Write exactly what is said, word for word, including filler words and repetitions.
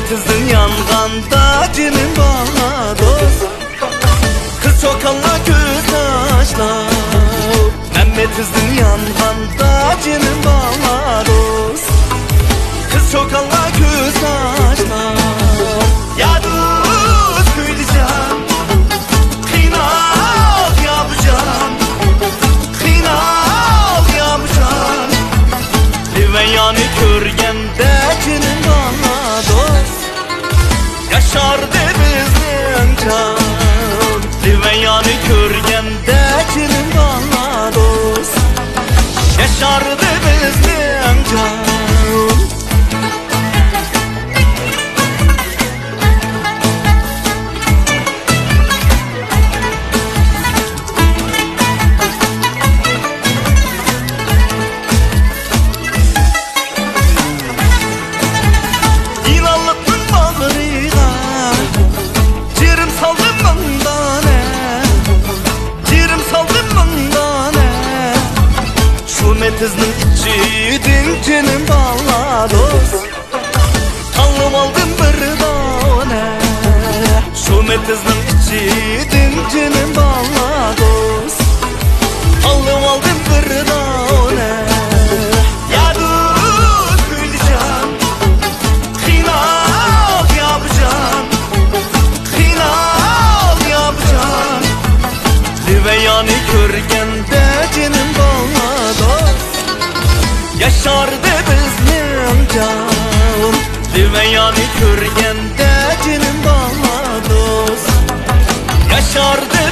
تېزدىن يانغاندا جېنىم بالا دوست، قىز چوكانلار كۆز تاشلاپ. مەممەت تېزدىن يانغاندا جېنىم بالا دوست، قىز چوكانلار كۆز تاشلاپ. يا دوست كۆيدى جان، قىينال يا بۇ جان، قىينال يا بۇ جان. لىۋەيانى كۆرگەندە جېنىم بالا دوست، ياشاردى بىزنىڭ جان. لىۋەيانى كۆرگەندە جېنىم بالا دوست، ياشاردى بىزنىڭ جان. يىلانلىقنىڭ باغرىغا جىرىم سالدىم مىڭ دانە، جىرىم سالدىم مىڭ دانە. شۇ مېتىزنىڭ ئىچىدىن جېنىم بالا دوست، تاللىۋالدىم بىر دانە. شۇ مېتىزنىڭ ئىچىدىن جېنىم بالا دوست، تاللىۋالدىم بىر دانە. يا دوست كۆيدى جان، قىينال يا بۇ جان، قىينال يا بۇ جان. لىۋەيانى كۆرگەندە جېنىم بالا دوست، ياشاردى بىزنىڭ جان. لىۋەيانى كۆرگەندە جېنىم بالا دوست، ياشاردى